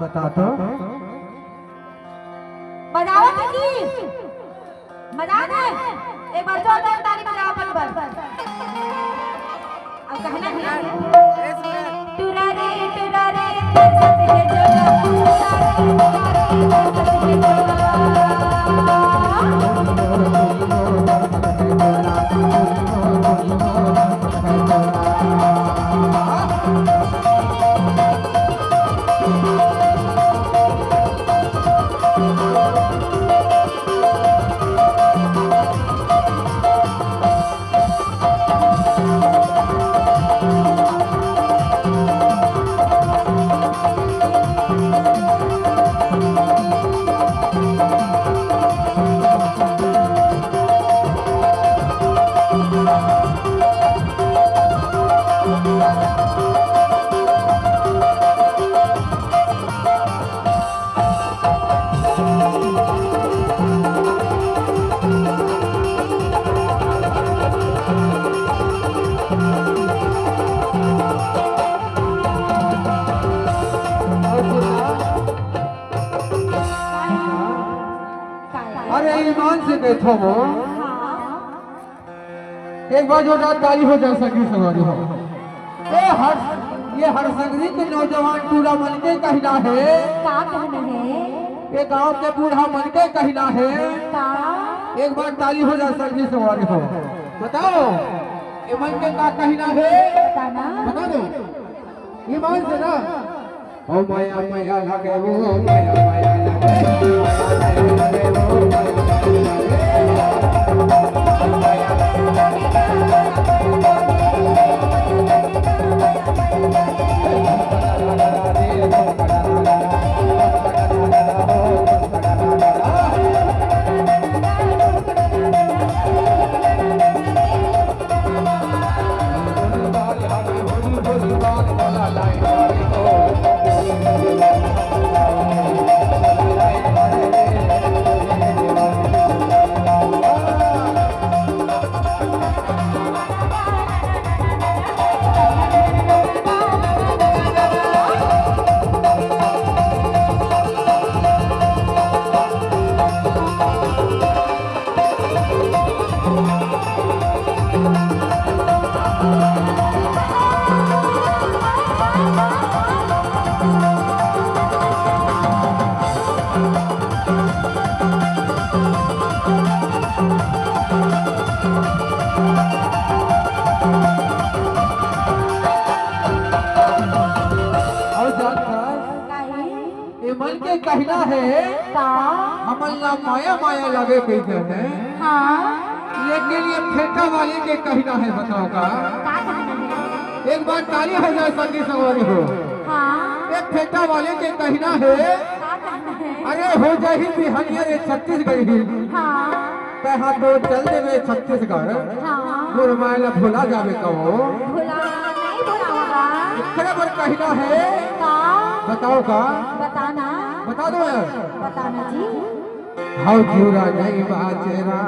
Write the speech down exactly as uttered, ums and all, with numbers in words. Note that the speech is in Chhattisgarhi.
बता तो। बजावत हे जी। मजाक हे। एक बार जोरदार ताली बजाओ अपन बर। अब कहना हे। टुरा रे, टुरा रे, तरसत हे जोला, टुरा रे, टुरा रे, तरसत हे जोला। अरे ईमान से देखो वो, एक बार जोरदार ताली हो जाए संगी संगवारी हो। ए हर, ये हरसंघरी के नौजवान टूरा मन के कहना हे। का कहना हे? ये गांव के बूढ़ा मन के कहना हे। का? एक बार ताली हो जाए संगी संगवारी हो। बताओ, ये मन के का कहना हे? बता ना। बता दो। ईमान से ना। ओ माया माया लागे, ओ माया माया लागे, ओ माया माया लागे, ओ माया माया लागे। ये मन के कहना है, का? हमन ला माया माया लगे कहिथे। हाँ। लेकिन ये फेटा वाले के कहना है, बताओ का? का कहना है? एक बार ताली हो जाए संगी संगवारी हो। हाँ। ये फेटा वाले के कहना है। का कहना है? अरे हो जाही बिहनिया रे छत्तीसगढ़ी। हाँ। तैं हा तो चल देबे छत्तीसगढ़। हाँ। मोर माय ला भुला जाबे कहो। भुला, नहीं भुलाऊंगा। एकरे बर कहना है। का? बताओ का? बताना। बता दो यार। बताना जी। हव जुरा नहीं बाचेरा।